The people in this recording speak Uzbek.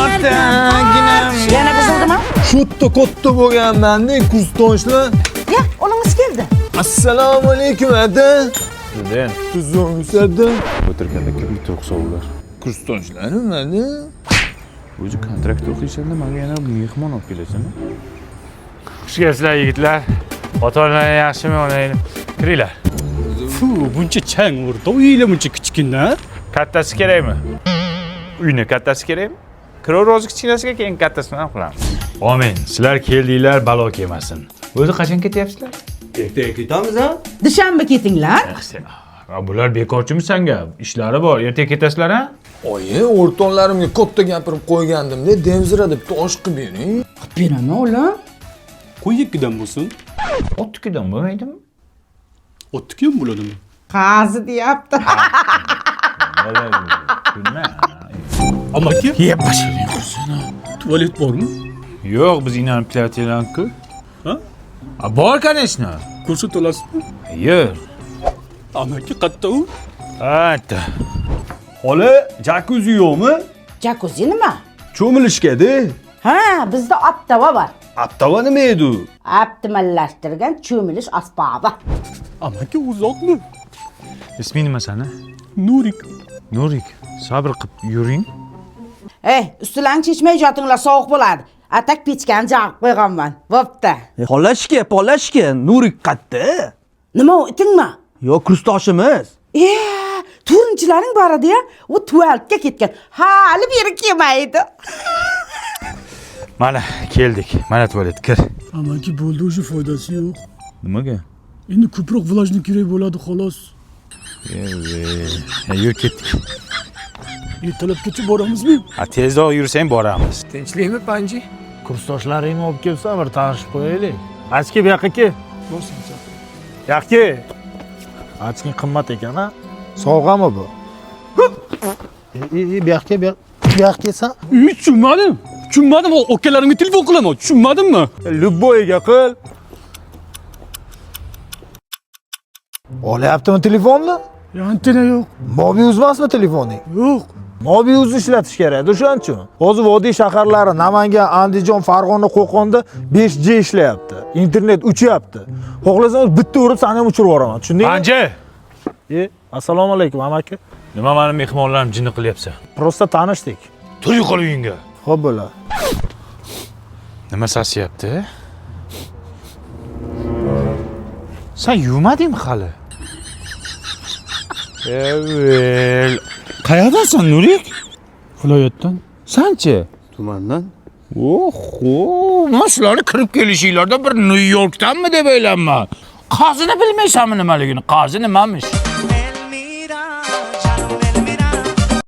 Otaginam. Yana buzildimi? Shu katta bo'lganman-da kursdoshlar. Ya, o'g'lingiz keldi. Assalomu alaykum ada. Student. Tuzukmisiz ada? O'tirganda kim turqsa ular. Kursdoshlarim ada. O'zi kontrakt o'qiysan-da, menga yana mehmon olib kelasan. Xush kelibsizlar yigitlar. Ota-onalar yaxshimi, onanglar? Kiringlar. Fu, buncha chang urdi. Uylar buncha kichkina. Kattasi kerakmi? Uyni kattasi kerakmi? Kiraver o'zi kichkinasiga, keyin kattasini ham qilamiz. Amin. Sizlar keldinglar, balo kelmasin. O'zi qachon ketyapsizlar? Ertaga ketamiz a? Dushanba ketinglar. Bular bekorchimi sanga? Ishlari bor. Ertaga ketasizlar a? Oyi, o'rtoqlarimga katta gapirib qo'ygandim-da, demzira deb tosh qilib bering. Qilib beraman, o'g'lim. Qo'y ikkidan bo'lsin. Otnikidan bo'lmaydimi? O'tniki ham bo'ladimi? Qazi deyapti. Kulma. Amaki, Yeb boshiring qursin. tualet bormi? Yo'q, biz inanib kelayotganku. Ha? A, bor, конечно. Ko'rsata olasizmi? Yo'q. Amaki qatta u? Ayta. Xola, jakuzi yo'qmi? Jakuzi nima? Cho'milishga-da. Ha, bizda optava bor. Aptava nima edi u? Optimallashtirgan cho'milish asbobi. Amaki uzoqmi? Isming nima sani? Nurik. Nurik. Sabr qilib yuring. Ey, ustilarni chechmay yotinglar, sovuq bo'ladi. Atak pechkani jag'ib qo'yganman. Bo'pti. Xolashka, polashka, Nurik qatta? Nima u, itingmi? Yo'q, kursdoshimiz. E, to'rtinchilaring bor edi-ya, u tualetga ketgan. Hali beri kelmaydi. Mana keldik. Mana tualet, kir. Amaki bo'ldi, o'sha foydasi yo'q. Nimaga? Endi ko'proq vlajni kerak bo'ladi, xolos. Yur ketdik. Ertalabgacha boramizmi? Ha, tezroq yursang boramiz. Tinchlikmi, Panji? Kursdoshlaringni olib kelsan, bir tanishib qo'yaylik. Ochki bu yoqqa kel. Yoqqa kel. Ochking qimmat ekan a? Sovg'ami bu? E, bu yoqqa, bu yoqqa kelsan. Tushunmadim. Tushunmadim. Akalarimga telefon qilaman. Tushunmadimmi? Любойga qil. Olyaptimi telefonni? Antena yo'q. Mobiuz emasmi telefoning? Yo'q. Mobiuzni ishlatish kerak, o'shaning uchun. Hozir vodiy shaharlari Namangan, Andijon, Farg'ona, Qo'qonda 5G ishlayapti. Internet uchyapti. Xohlasam bitta urib seni ham uchirib yuboraman. Tushundingmi? Panja! E, assalomu alaykum amaki. Nima mani mehmonlarim jinni qilyapsan? Prosta tanishdik. Tur yo'qol uyingga. Xo'p bo'ladi. Nima sasiyapti? Sen yuvmadingmi hali? Evel. Qayerdansan, Nurik? Viloyatdan. Sanchi? Tumandan. Oho, men sizlarni kirib kelishinglarda bir Nyu-Yorkdanmi deb o'ylayman. Qazini bilmaysanmi nimaligini? Qazi nimamish?